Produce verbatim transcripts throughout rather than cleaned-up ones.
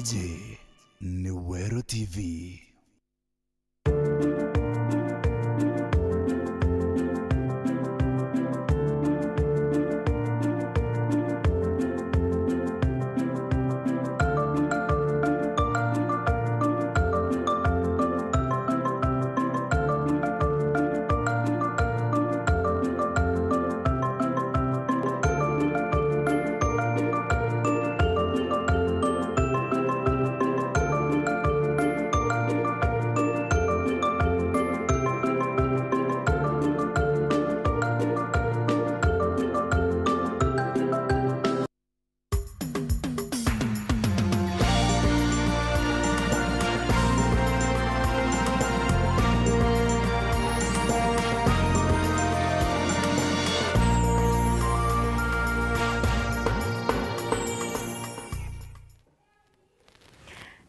Iji ni Weru T V.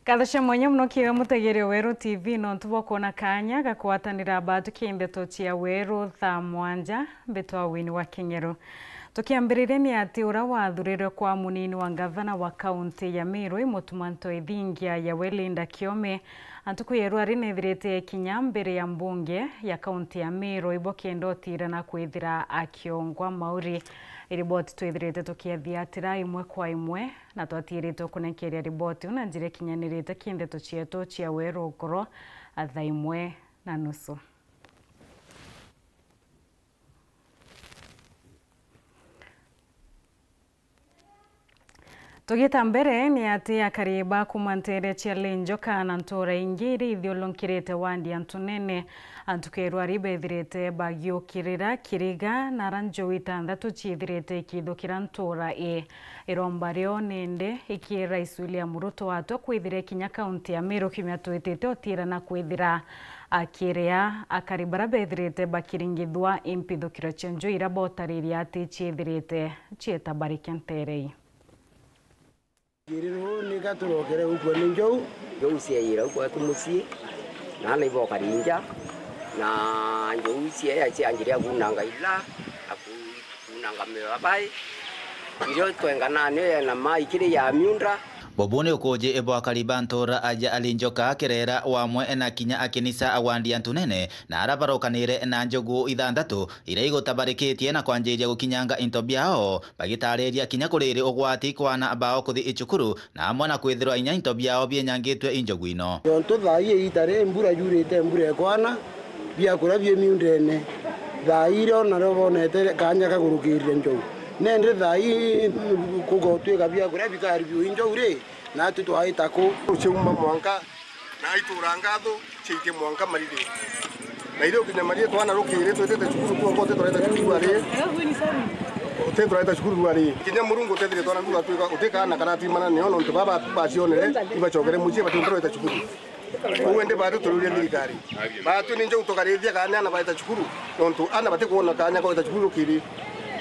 Nkatho cia mwanya mono kiega mutegeeri wa Weru T V nontu bwa kwona kaanya ga kugwatanira baatu ki ndeto cia Weru thaa mwanja. Mbitwa Winnie wa King'eru. Tukiambiriria ni ati uria wathurirwe kwa munini wa ngavana wa kaunti ya Meru, Mutuma Ntoithingia, Yoweri Linda Kiome, ntuku ya rua ri neethirite kinya mbere ya mbunge ya kaunti ya Meru, ibo kenda utiirana kwithira akiongwa mauri. Iriboti twithirite tukiathiatira imwe kwa imwe. Na twatiiritwe kunenkeria riboti iu na njira ikinyanirite ki ndeto cietu cia Weru Ukoro thaa imwe na nusu. Tugiita mbere, ni ati akari ba kuuma nteere cia Linjoka na ntuura ingi iria ithiurunkirite wandi ya Ntunene, antu kerwa ari beethirite bagiukirira Kiriga, na ara njou itanthatu ciithirite ikithukira ntuura ii. Iromba riao nindi ikiira Rais William Ruto atwa kwithira kinya kaunti ya Meru kiumia twitite utiirana kwithira akiria akari bara beethirite bakiringithua impithukiro cia njuu iria bootaririe ati ciithirite ciitabarikia nteere ii. Ngiriro nika turokere ukwe ni njou. Njou ciaira ukwe kumucii, na ana ibo karinja, na njou ciaira cianjiria kunanga ila, na ku-, kunanga mibabai. Irio twenganaa niyo yena mai kiri ya miunda. Bobu ni ukuuji bwa akari ba ntuura aja Linjoka, Kirera, Wamwe na kinya Akinisa wandi ya Ntunene, na ara barokanire na njogu ithanthatu iria igutabarikitie na kwanjiria gukinyanga into biao, bagitaariria kinya kuriri ugwati kwana bao kuthi icukuru, na amwe na kwithirwa inya into biao bienyangitwe i njogu ino. Nontu thaa ii iita ri mbura yurite, mbura ikwana, biakuria bi miundene. Thaa ii rio nario bonete kaanya ka kurukirire njou. Nindi thaa ii kugotwika biakuria bikari biu i njou ri, natwi twaita ku? Ciauma mwanka, na aituura ngatho ciaitie mwanka mariri. Na irio kinya mariri twana rukiri twitite cukuru, kwongo uti turaita cukuru ari. Uti turaita cukuru ari. Kinya Murungu utethire twana nduga twika, uti kaana karatimana nio, nontu baba bacionere, ibacokere mucii, bati turaita cukuru. Uu indi baatu turiuria thirikari. Baatu ni njou tukarithia kaana ana baita cukuru, nontu ana batikwona kaanya ka gwita cukuru rukiri.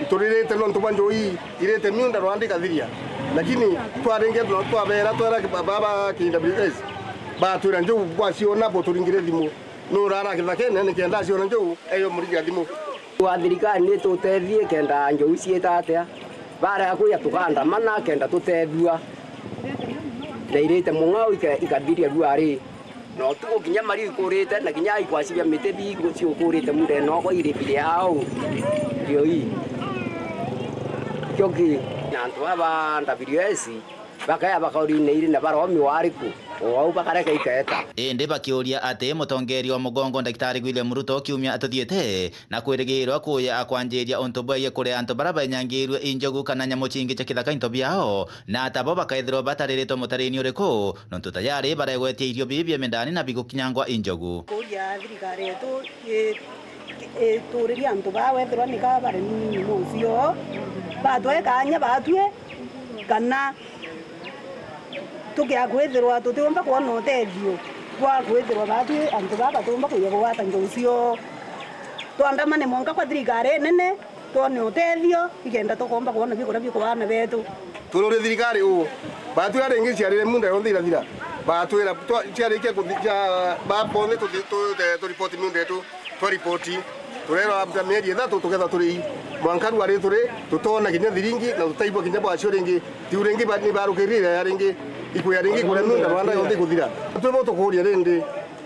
Ituririte nontu bwa njou ii irite miunda rwandi ikathiria. Lakini twarenge no twabeera, twera ki-, ba-, baba K W S, batwira njou bwaciona buturingire thimu. Nurara kithakene nikenda aciona njou, eyo muringira thimu. Wa thirikari ni tutethie kenda njou ciita atia. Barega kuja tukandamana kenda tutethua. Na irite mung'ao ika-, ikathiria rua ri. Na utuku kinya mariu ikurite, na kinya ikwacibia miti biku ciukurite mundene okwa iribire au. Ndio hii. Kio ki, na antu aba W S, bakaya bakauria iri na baromi wariku, o au bakareka ikeeta. Indi bakiuria ati mutongeria wa mugongo Ndagitari William Ruto kiumia tuthiite, na kwirigirwa kuya akwanjiria untu bwegie kuri antu bara benyangirue i njogu kana nyamu cingi cia kithaka into biao, na ata bo bakaithirwa batariritwe mutarini uriku, nontu tayari baregwetia irio bibi bia mindani na bigukinyangwa i njogu. Kuria thirikari yetu i-, ituririe antu baa wethirwa nika baremi nyuma ucio, batwe kaanya batwi, kana tukia kwithirwa tutiumba kwona utethio bwa kwithirwa batwi antu baa batiumba kuja kugwata njo ucio. Twandamane mwanka kwa thirikari nene, twone utethio, ikenda tukomba kwona bikuria bikuwa aana betu. Tururi thirikari uu, batwira ringi ciarire miunda yonthe irathira. Batwira twa-, ciarikia kuthi-, cia-, ba bonthe tuthi-, tu-, te-, turipoti miunda yetu, twaripoti. Turerwa after mieri ithatu tukethwa turi ii. Mwanka rua ri turi, tutona kinya thiringi, na tutaigua kinya bwacio ringi. Tiu ringi ba-, ni barukirire ya ringi. Ikwia ringi kuria miunda Rwanda yonthe ikuthira. Twi bo tukuuria rindi,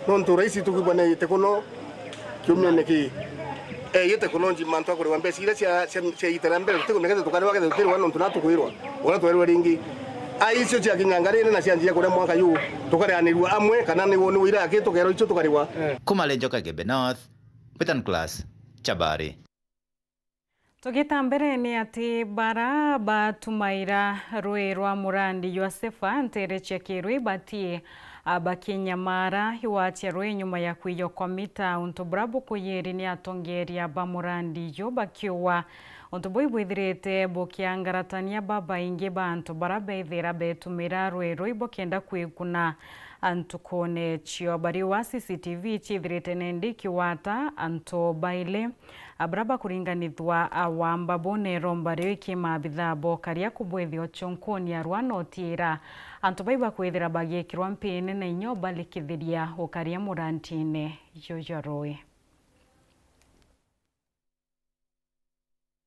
nontu rais tukwigua neeyite kuno kiumia-ini kii. Eeyite kuno nji mantu a kuriwa mbeca iria cia, cia, cia iita ria mbere, tutikumenya kethira tukariwa, kethira tutiriwa, nontu na tukwirwa uria twerwe ringi. A icio cia kinyanga riri na cianjia kuria mwaka yu, tukarianirua amwe, kana ni woni wira aki tukerwa icio tukariwa. Kuma Lejoka Igembe North, Britain Class, Chabari. Tugita mbere ni ati bara batumaira rui rwa murandi jwa Sefa nteere cia Kirui batii, a, bakinyamara igwatia rui nyuma ya kwiyo kwa mita, untu bura bukuyiri ni atongeeria ba murandi ju bakiuga untu buu ibwithirite bukiangaratania babaingi ba antu bara bethira betumira rui ruu ibokenda kwiguna. Ntukune cio bariuga C C T V ciithirite nindi ikiwata antu baili, a, bara bakuringanithua, a, wamba buu na iromba riu iki maabithaa bokaria kubwithia uchunkuni arua na utiira antu bau bakwithira bagiikirwa mpini na inya ubalikithiria ukaria murandine juu jwa rui.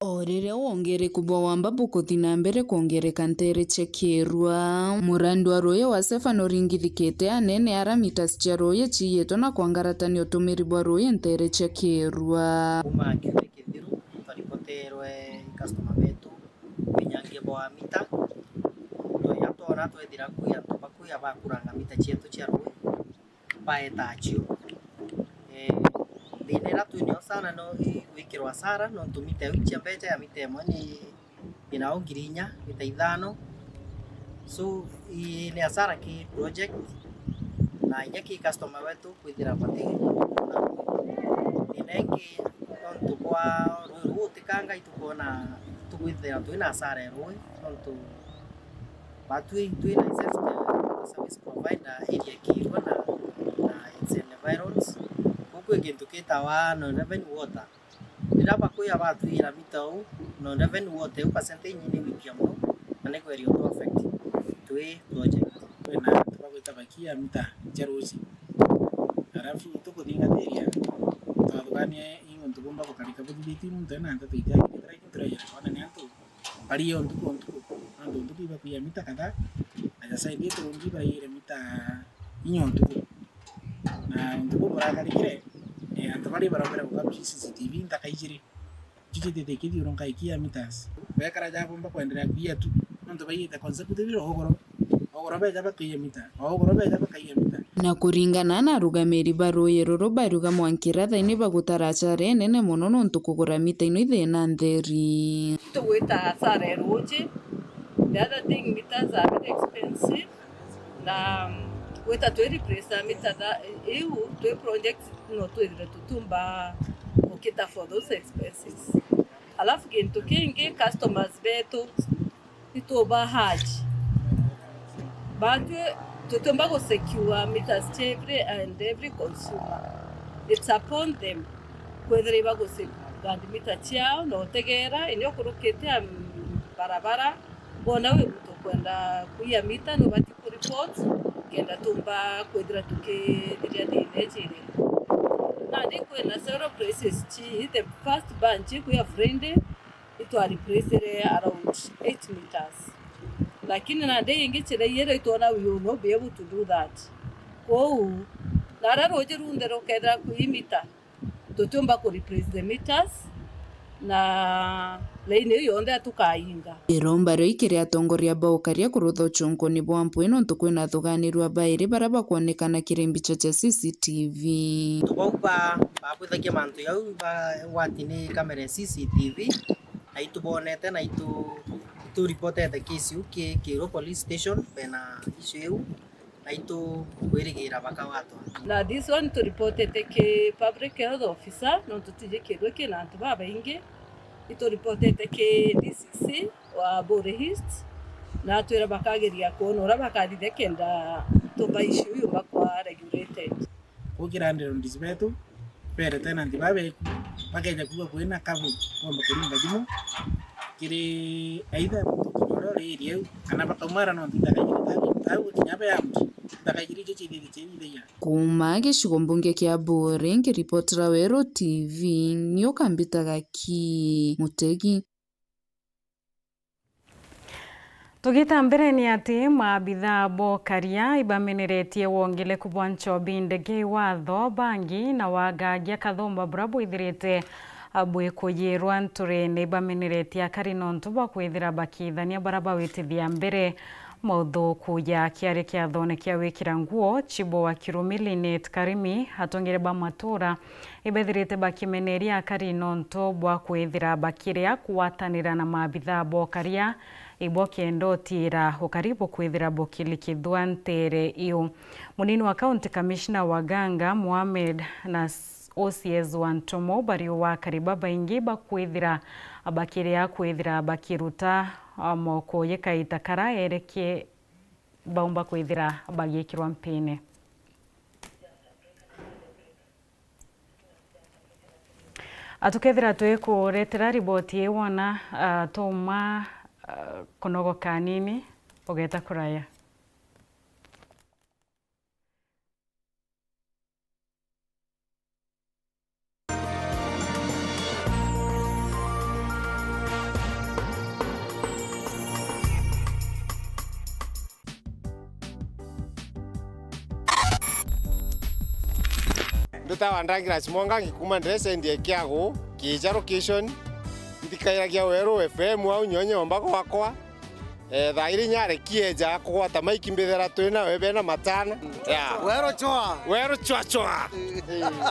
O riria wongereku bwa wamba bukuthi na mbere kwongereka nteere cia Kirua, murandi wa ruuji wa Sefa nuringithikite anene ara mitas cia ruuji ciiyitwe na kwangaratania utumiri bwa ruuji nteere cia Kirua. Kuuma kiumia kithiru, twaripoterwe i customer betu kwinyangia bwa mita. Twaya twona twethira kwi antu bakuya bakuranga mita cietu cia ruuji. Baeta acio. Eh, thina iria twinayo sana no i gwikirwa asara, nontu mita iu cia mbeca ya mita imwe ni, inao ngiri inya, mita ithano. So, i, ni asara ki project, na inya ki customer wetu kwithira bati. Thina ingi, nontu bwa rui ruu gutikanga, itukwona tukwithira twina asara ya rui, nontu Batwi twi licensed water service provider area Kirua na, na its environs. Guku i gintu gitawa non revenue water. Riria bakuya batwira mita uu, non revenue water iu percentage ni wikia mono, na ni kweria utu affect twi project. Kwina antu bagwita bakia mita cia ruuji. Alafu tukuthingatiria, twathugania i untu bumba gukarika buthithitie muntu ena nteto itiagirite, lakini turaija kwona ni antu bari o ntuku o ntuku, nontu ntuku ibakwiya mita kadhaa, na ja side iturungi baraiyire mita inya o ntuku. Na untu buu burakarikire, eh, antu bari barombere guka C C T V nthaka ijiri, icio citite ikithiurunka ikiya meters. Bekara jabomba kwenderea kwiya tu, nontu baiyite consecutively o ugoro. Ogoro beja bakaiya mita, ogoro beja bakaiya mita. Na kuringana na arugamiri ba ruuji ruru, bariuga mwanka iria thaini bagutara asara inene mono nontu kugura mita ino ithina ntheri. Tugwita asara ya ruuji. The other thing, meters are very expensive. Na, um, gwita twi replace mita tha-, iu, twi project no twithire tutumba gukita for those expenses. Alafu gintu kingi, customers betu, ituba urge. Batwi tutiumba gu secure meters cia every and every consumer. It's upon them kwithira ibagu safeguard meter ciao na utegera, inya ukurukite, um, barabara, wona wi muntu ukwenda kwiya meter, nubati ku report, kenda tumba kwithira tukithiria thina iji iri. Nandi kwina several places ci, the first bunch ikwiya Friday, itwa replacere around eight meters. Lakini nandi ingi chira yero itwona we will not be able to do that. Kwou, naria ruuji runthe rukethira kwi mita, tutiumba ku replace the meters, na line iu yonthe atukainga. Iromba riu ikiri atongoria ba ukaria kurutha uchunkuni bwa mpwi nontu kwina athuganirua bairi baria bakwonekana kiri mbicha cia C C T V. Antu bau ba, babwithagia mantu jau ba, gwati ni kamera ya C C T V, na itubonete, na itu, itu reportete case iu ki, Kiru Police Station, bena issue iu, na itu kwirigira bakawatwa. Na this one tu reportete ki public health officer, nontu tiji Kiru kina antu babaingi, itu reportete ki D C C wa Buuri East, na atwira bakageria kwona uria bakathithia kenda tumba issue iu bakwa regulated. Kuu kiri underlords betu, bere tenant babeku, bakeja kuuga kwina kabu, bomba kuringa thimu kiri either muntu kinya uria uri area iu, kana bakaumara nontu nthaka ijiri ta, ta gukinya be armed, nthaka ijiri icio cithithia ciithithagia. Kuuma gicigo mbunge kia Buuri, nkiripotera Weru T V, ni ukambitaga ki Mutegi. Tugita mbere ni ati maabithaa bokaria ibameneretie wongereku bwa nchobi ndege watho, bangi na wagagia kathumba bura bwithirite bwikuyirwa nturene. Ibameneretie akari nontu bwa kwithira bakithania bara bawitithia mbere mauthuku ya kiari kiathone kia wikira nguo. Chibo wa Kirumi Linet Karimi atongere ba matura ibethirite bakimeneria akari nontu bwa kwithira bakiria kugwatanira na maabithaa bokaria ibo kenda utiira ukari bukwithira bukilikithua ntere iu. Munini wa County Commissioner wa Ganga, Mohamed, na s-, O C S wa Ntomo bari o akari babaingi bakwithira bakiria kwithira bakiruta, a, moko ye kaita kara ereke baumba kwithira bagikirwa mpine. A, tukethira twikuretera riboti ii wona, a, tuma, a, kunogoka anini, ugeta kuraya. Ndutawa Douglas Mwangangi kuma Ndressendi ya Kiagu, Kiija location. Nthikairagia Weru F M au nyo nyomba gwakwa. Eh, thaa iri nyare kieja kugwata maiki mbithera twi nawe bena matana. Yeah. Weru chwa. Weru chwa chwa.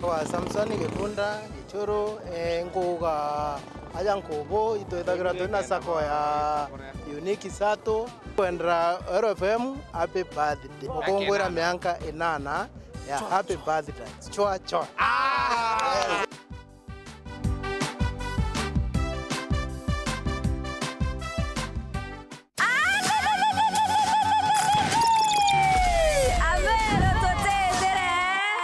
Kwa Samson Gikunda, Gichuru, eh, nguga aja nkubu, itwithagirwa twi na sako ya Unique Sato. Kwendera Weru F M, happy birthday. Mukungwira mianka inana ya happy birthday. Chwa chwa. Ah! Yes. Ameero tutethere.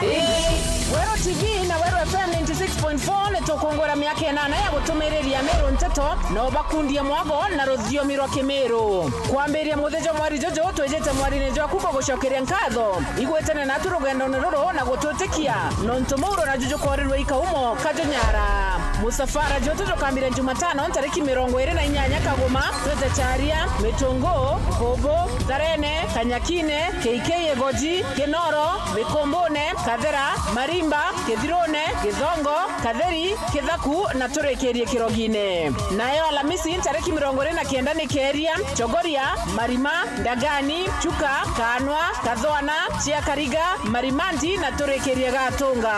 Ii, Weru T V na Weru F M ninety six point four ni tukungwira miaka inana ya gutumiriria Meru nteto na ubakundie mwago na ruthiomi rwa Kimiru. Kwambiria muthenya jwa mweri juju, twijite mwarine jwaku kugucokeria nkatho. Igwitane natu rugendone ruru na gutwitikia, nontu muuro na juju korirwe ikaumo kajunyara. Musafara jwetu jukambire Jumatano ntariki mirongo iri na inyanya Kaguma, twite Charia, Mitungu, Kubu, Tharene, Kanyakine, K K Igoji, Kinoro, Mikumbune, Kathera, Marimba, Kithirune, Githongo, Katheri, Kithaku na turikirie Kirogine. Nayo Alamisi ntariki mirongo iri na kenda ni Keria, Chogoria, Marima, Ndagani, Chuka, Kanwa, Kathwana, Chiakariga, Marimanti na turikirie Gatunga.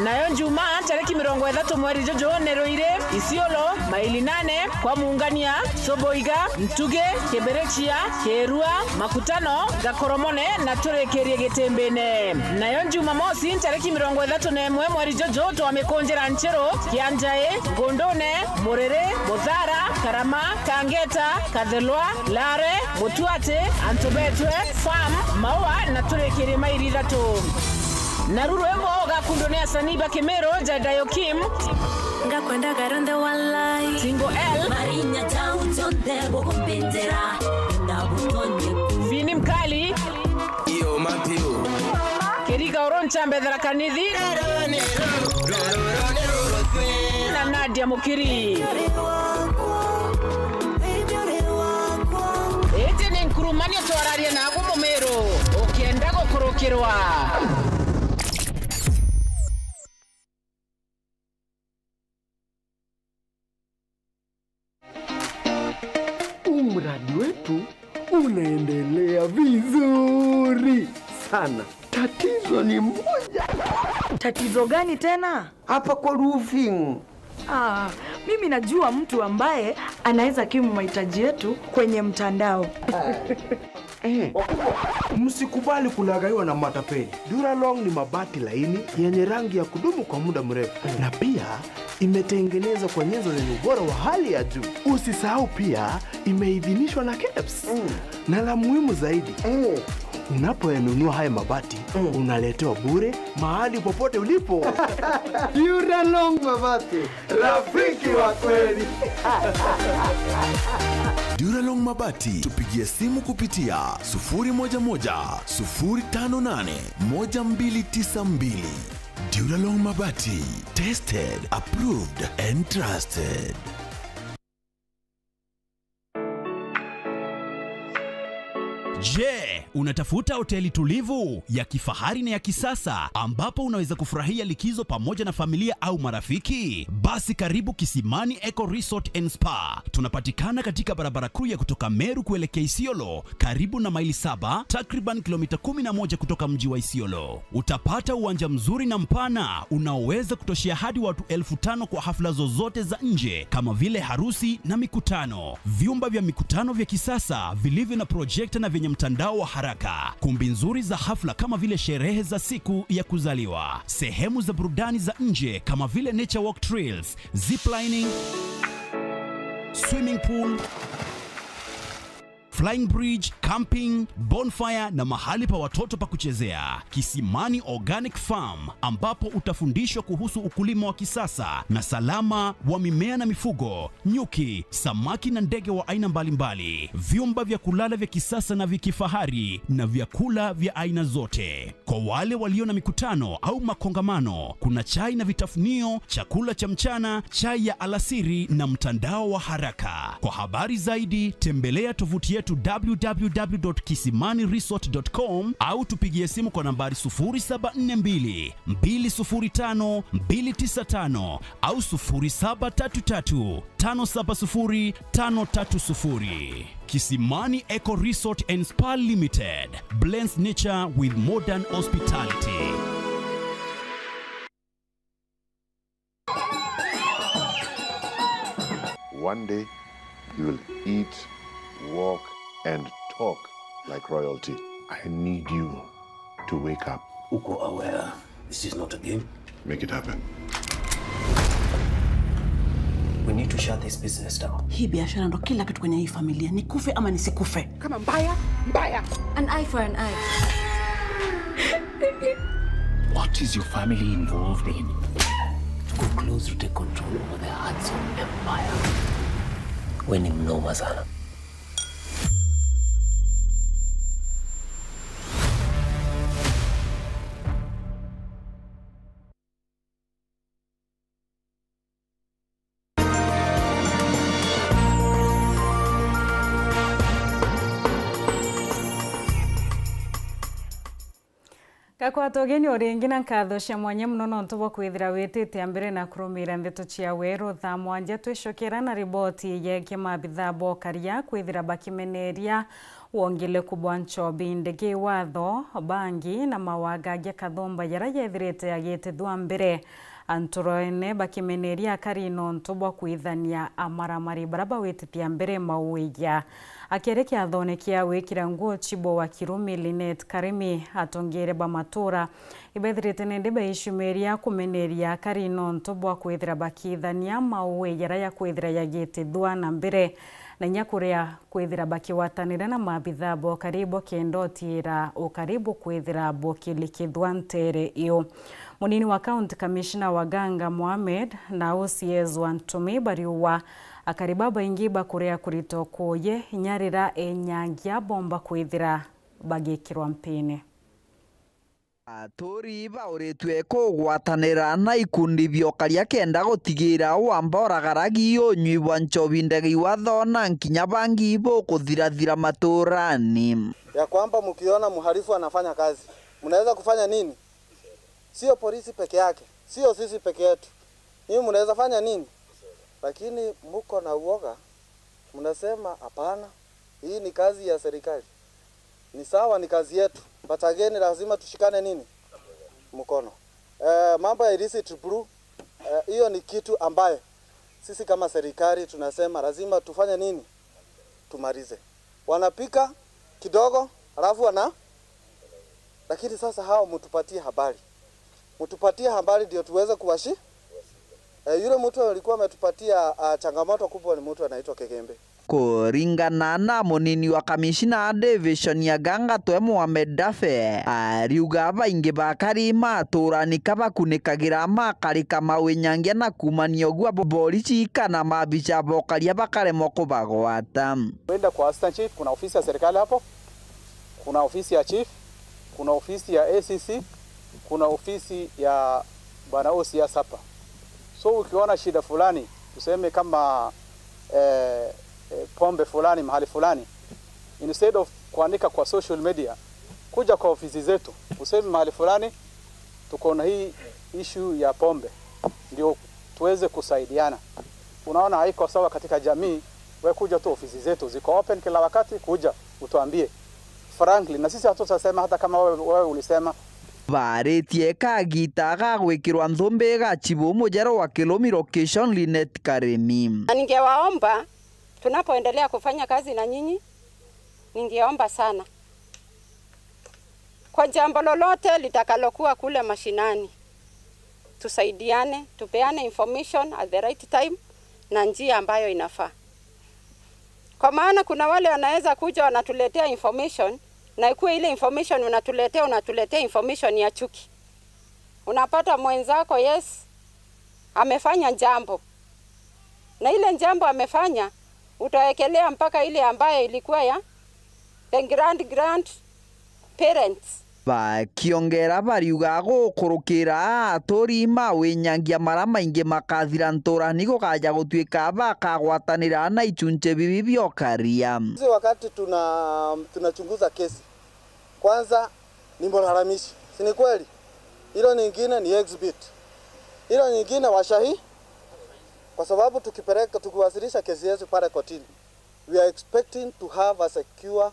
Nayo Njumaa ntariki mirongo ithatu mweri juju ni Ruiri, Isiolo, Maili Nane, kwa Mungania, Soboiga, Ntugi, Kiberechia, Kirua, Makutano, Gakoromone na turikirie Gitimbine. Nayo Jumamosi ntariki mirongo ithatu na imwe mweri juju twamikunjira Nchiru, Kianjai, Ngundune, Muriri, Muthara, Karama, Kangeta, Kathelwa, Lare, Mutuati, Antubetwe, Farm, Maua na turikirie Maili Ithatu. Naru rwimbo gakundwa ni asanii ba Kimiru, Jadayo Kim, Ngakwendaga rwinthe walai. Single L, Marinya jau jonthe bugumbindira, na butonye ku- Vini Mkali, Iyo Matthew. Kiriga Oroncha Mbethera Kanithi, na Nadia Mukiri. Iji ni Nkurumania twararia naagwe Mumiru, ukienda gukurukirwa. Huu mradi wetu unaendelea vizuri sana. Tatizo ni moja. Tatizo gani tena? Hapa kwa roofing. Ah, mimi najua mtu ambaye anaweza kimu mahitaji yetu kwenye mtandao. Eh. Msikubali kulaghaiwa na matapeli. Duralong ni mabati laini yenye rangi ya kudumu kwa muda mrefu, na pia imetengenezwa kwa nyenzo zenye ubora wa hali ya juu. Usisahau pia imeidhinishwa na KEBS. Mm. Na la muhimu zaidi, mm, unapoyanunua haya mabati, mm, unaletewa bure mahali popote ulipo. Duralong Mabati. Rafiki wa kweli. Duralong Mabati, tupigie simu kupitia sufuri moja moja, sufuri tano nane, moja mbili tisa mbili. Duralong Mabati, tested, approved and trusted. Je, unatafuta hoteli tulivu, ya kifahari na ya kisasa ambapo unaweza kufurahia likizo pamoja na familia au marafiki? Basi karibu Kisimani Eco Resort and Spa. Tunapatikana katika barabara kuu ya kutoka Meru kuelekea Isiolo, karibu na Maili Saba, takriban kilomita kumi na moja kutoka mji wa Isiolo. Utapata uwanja mzuri na mpana unaoweza kutoshea hadi watu elfu tano kwa hafla zozote za nje kama vile harusi na mikutano. Vyumba vya mikutano vya kisasa vilivyo na projekta na vyenye mtandao wa haraka. Kumbi nzuri za hafla kama vile sherehe za siku ya kuzaliwa. Sehemu za burudani za nje kama vile nature walk trails, ziplining, swimming pool, flying bridge, camping, bonfire na mahali pa watoto pa kuchezea. Kisimani Organic Farm, ambapo utafundishwa kuhusu ukulima wa kisasa na salama wa mimea na mifugo, nyuki, samaki na ndege wa aina mbalimbali, vyumba vya kulala vya kisasa na vya kifahari na vyakula vya aina zote. Kwa wale walio na mikutano au makongamano, kuna chai na vitafunio, chakula cha mchana, chai ya alasiri na mtandao wa haraka. Kwa habari zaidi, tembelea tovuti yetu w w w dot kisimani resort dot com au tupigie simu kwa nambari sufuri saba nne mbili, mbili sufuri tano, mbili tisa tano au sufuri saba tatu tatu, tano saba sufuri, tano tatu sufuri. Kisimani Eco Resort and Spa Limited blends nature with modern hospitality. One day, you will eat, walk, and talk like royalty. I need you to wake up. Uko aware this is not a game? Make it happen. We need to shut this business down. Hii biashara ndo kila kitu kwenye hii familia. Nikufe ama nisikufe. Kama mbaya, mbaya. An eye for an eye. What is your family involved in? Tuko close to take control over the Hudson Empire. We ni mnoma sana. Gakwata ugeni o ringi na nkatho cia mwanya mono nontu bwa kwithira witite mbere na kurumiira ndeto cia weru. Thaa mwanja twicokera na riboti yegie maabithaa ba ukaria kwithira bakimeneria wongileku bwa nchobi, ndege, watho, bangi na mawagagia kathumba jaria jethirite jagitithua mbere. Antu roene bakimeneria akari nontu bwa kwithania amaramari baria bawitithia mbere mauija. Akiaria kiathone kia wikira nguo chibo wa Kirumi, Linet Karimi, atongeria ba matura ibethirite nindi baishumiria kumeneria akari nontu bwa kwithira bakithania mauija jaria jakwithira jagitithua na mbere, na inya kuria kwithira bakigwatanira na maabithaa ba ukari bukenda utiira ukari bukwithira bukilikithua nteere iu. Munini wa County Commissioner Waganga Mohamed na O C S wa Ntumi bariuga akari babaingi bakuria kurita ukuuji inya riria enyangia bomba kwithira bagikirwa mpini. Aturi bauritue kugwatanira na ikundi bia ukaria kenda gutigira wamba uragaragi, unywi bwa nchobi, ndege, watho na nkinya bangi bukuthirathira maturani. Ya kwamba mkiona mhalifu anafanya kazi, mnaweza kufanya nini? Sio polisi peke yake, sio sisi peke yetu. Nyinyi mnaweza fanya nini? Lakini mko na uoga, mnasema, "Hapana, hii ni kazi ya serikali." Ni sawa, ni kazi yetu, but again, lazima tushikane nini? Mkono. Eh, mambo ya illicit brew, eh, hiyo ni kitu ambaye sisi kama serikali tunasema lazima tufanye nini? Tumalize. Wanapika kidogo, alafu wana-, lakini sasa hao mtupatie habari. Mtupatie habari ndio tuweze kuwashi-, eh, yule mtu alikuwa ametupatia, ah, changamoto kubwa ni mtu anaitwa Kegembe. Kuringana na munini wa kamishina a division ya Gangatwe, Mohamed Dafe, ariuga baingi bakari maturani kabakunikagira makarika mawinyangia na kumania ugua bo-, borichi kana mabicha bokaria bakaremwa kubagwata. Kwenda kwa assistant chief, kuna ofisi ya serikali hapo, kuna ofisi ya chief, kuna ofisi ya A C C, kuna ofisi ya bwana O C S hapa. So ukiona shida fulani, tuseme kama, eh, eh, pombe fulani mahali fulani, instead of Kuandika kwa social media, kuja kwa ofisi zetu, useme mahali fulani tuko na hii issue ya pombe, ndio tuweze kusaidiana. Unaona haiko sawa katika jamii, we kuja tu, ofisi zetu ziko open kila wakati, kuja utuambie frankly, na sisi hatutasema hata kama wewe, wewe ulisema. Baaritie kagita ga gwikirwa nthumbi ga chibu mujero wa Kilomi Location, Linet Karimi. Na ningewaomba, tunapoendelea kufanya kazi na nyinyi, ningeomba sana, kwa jambo lolote litakalokuwa kule mashinani, tusaidiane, tupeane information at the right time na njia ambayo inafaa. Kwa maana kuna wale wanaweza kuja wanatuletea information, na ikuwe ile information unatuletea, unatuletea information ya chuki. Unapata mwenzako, yes, amefanya jambo, na ile jambo amefanya, utawekelea mpaka ile ambayo ilikuwa ya the grand grand parents. Bakiongera bariuga gukurukira aturi ma winyangia mara maingi makathira nturani gukaja gutuika bakagwatanira na ichunche bibi biokaria. Sisi wakati tuna-, tunachunguza kesi, kwanza ni mlalamishi, si ni kweli? Hilo nyingine ni exhibit, hilo nyingine washahi-, kwa sababu tukipeleka, tukiwasilisha kesi yetu pale kotini, we are expecting to have a secure,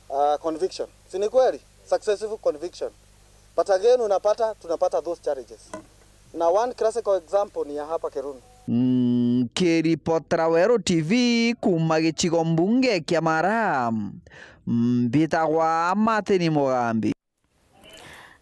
uh, conviction, si ni kweli? Successful conviction. But again, unapata, tunapata those challenges. Na one classical example ni ya hapa Kiruni. Nkiripotera Weru T V kuuma gicigo mbunge kia Mara, mbitagwa Martin Mugambi.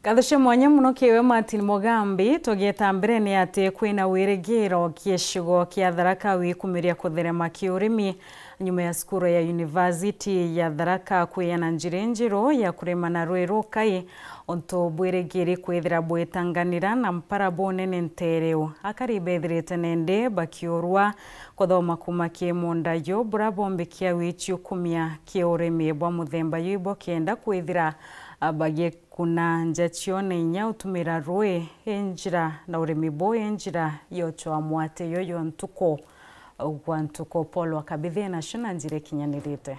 Ngatho cia mwanya mono kiwe Martin Mugambi. Tugieta mbere ni ati kwina wirigiro gicigo kia Tharaka wikumiria kutherema kiurimi nyuma ya cukuru ya University ya Tharaka kwiyana njira injeru ya kurima na rwi rukai, untu bwirigiri kwithira bwitanganira na mpara bunene ntereu. Akari bethirite nende bakiurwa kuthoma kuuma ki munda yo bura bombikia wichiukumia ki urimi bwa muthemba yu, ibo kenda kwithira, a, bagikuna nja cio na inya utumira rui i njira na urimi buu i njira ya uchoa mwate yo yo ntuku gwa ntuku. Paul wa Kabithi nacio na njira ikinyanirite.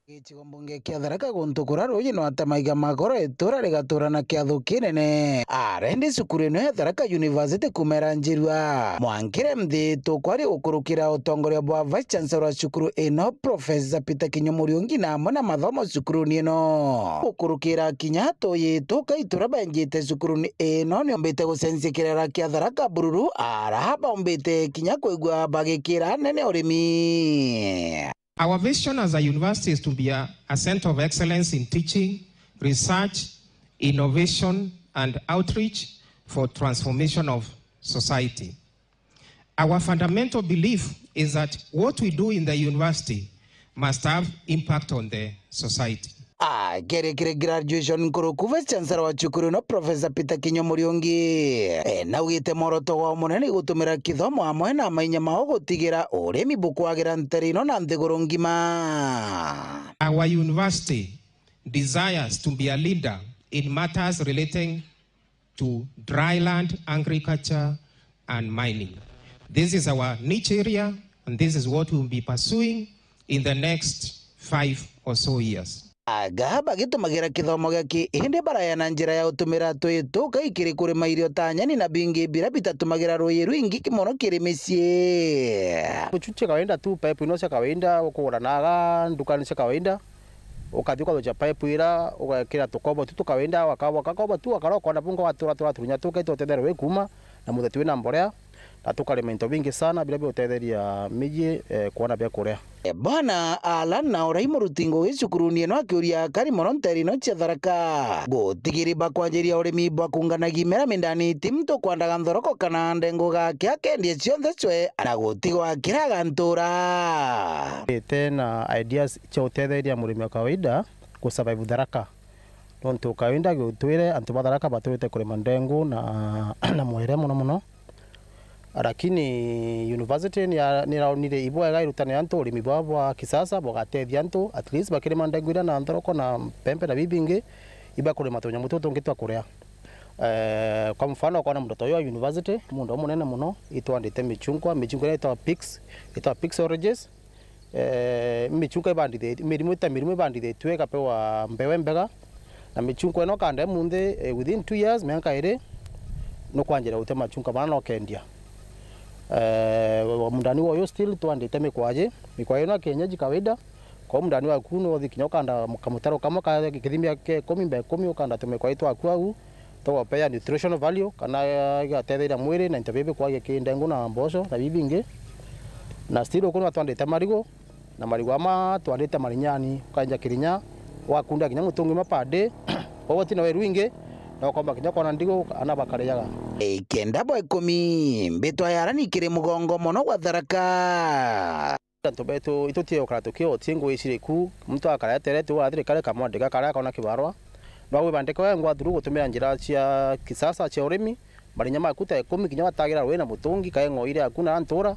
Gicigo mbunge kia Tharaka guntu kuria ruuji nwata maiga magoro itura rigatura na kiathu kinene. Arendi cukuru ino ya Tharaka University kumera njirua. Mwankire mthi tukwari gukurukira utongoria bwa Vice Chancellor wa cukuru ino, Professor Peter Kinyo Muriungi, na amwe na mathomo cukuruni ino. Gukurukira kinya tuyi tuka itura benjite cukuruni ino niombite gucenjia kirera kia Tharaka bururu, ara baumbite kinya kwigua bagikira nene urimi. Our vision as a university is to be a, a center of excellence in teaching, research, innovation, and outreach for transformation of society. Our fundamental belief is that what we do in the university must have impact on the society. Akirikire graduation nkuruku, Vice Chancellor wa cukuru ino, Professor Peter Kinyo Muriungi, e, naugite mworoto wao munene ni gutumira kithomo amwe na mainya mao gutigira urimi bukwagira ntere ino na nthiguru ngima. Our university desires to be a leader in matters relating to dry land, agriculture, and mining. This is our niche area, and this is what we will be pursuing in the next five or so years. Aga bagitumagira kithomo gia ki indi baraya na njira ya utumira tui tuka ikiri kurima irio ta nyeni na bingi bira bitatumagira ruuji rwingi mono kiri micii. Uchu cia kawaida tu, pipe ino cia kawaida, ukugura naga ndukani cia kawaida, ukathi ukathukia pipe ira, ugekira tukobo tu tukawaida, wakabwa kakobo tu, wakara ukona bunga watura tura turunya tuka itotethera wi kuma na mutheti wina mborea, na tukarima into bingi sana bira biutetheria miji, eh, kwona bia kuria. Bwana Alan na urai muruti ngugi cukuruni ino akiuria akari mono ntere ino cia Tharaka gutigiri bakwanjiria urimi bwa kunganagia imera mindani ti muntu kwandaga nthoroko kana ndengu gake akendie cionthe cwe na gutigwa kiraga ntura. Ite na ideas cia utetheria murimi wa kawaida ku survive Tharaka. Nontu kawaida gutwire antu ba Tharaka baturite kurima ndengu na, na mwere mono mono. Lakini university ni ya-, ni iraonire ibwega irutane antu urimi bwa, bwa kisasa bugatethia antu, at least bakirima ndengu iria na nthoroko na mpempe na bibingi, ibakurima tunyamu tutu tungi twa kuria. Eh, kwa mfano, ukona muntu ta uyu wa university, muntu umunene muno, itwandite michungwa, michungwa iria itagwa Pix, itagwa Pix Oranges. Eh, michunka ibandithe-, mirimu ta mirimu ibandithitue ikapewa mbewe mbega, na michunka ino kanda imunthi, eh, within two years, miaka iri, nukwanjira gutema machunka mana nokendia. Eh, mundani wa uyu still twandite mikwaji, mikwaji ino ya kienyeji kawaida, kwa mundani waku no uthi kinya ukanda kamutaro kamwe ka kithimi kia ikumi mbe ikumi, ukanda tumikwaji twaku au, tugopea nutritional value, kana igatetheria mwiri na into bibi kwagia ki ndengu na mboco na bibi bingi. Na still uku no twandite marigu, na marigu ama twandite marinyani, ukaenja kirinya, wakunda kinya mutungi umwe per day, koguo tina weru ingi, na ukomba kinya kwana ndigu, ana bakariaga. Ikenda bwa ikumi, mbitwa ya arani kiri mugongo mono gwa Tharaka. Antu betu, itutie ukara tukiotie ngui ciriku, muntu akara eterete wa thirikari kamwandika kara akona kibarwa. No wibandike wengwa through gutumira njira cia kisasa cia urimi, marinya maku ta ikumi kinya watagira rui na mutungi, kae ng'oi iri aku na ntura,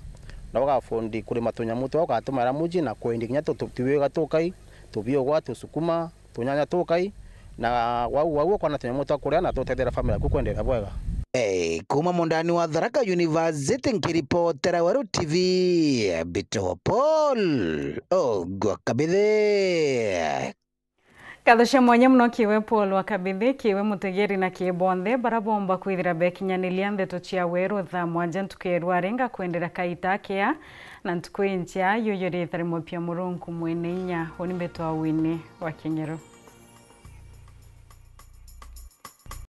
na ugafundi kurima tunyamu twa ugatuma ira muji na kwendia kinya tu-, tu-, tubiuga tukai, tubiugwa, tusukuma, tunyanya tukai, na wau, wau ukona tunyamu twa kuria na tutethera family yaku kwenderea bwega. Eh, kuma mundani wa Tharaka University, nkiripotera Weru T V, Bito Paul Ogwa Kabithe. Ngatho cia mwanya mono kiwe Paul wa Kabithi, kiwe mutegeri na kii bonthe bara bomba kwithira bekinyaniria ndeto cia Weru thaa mwanja ntuku ya rwari. Ngakwendera kaita kea na ntuku injea. Yuyu riitwa rimwe pia Murungu mwene inya. Uni mbitwa Wini wa Kinyeru.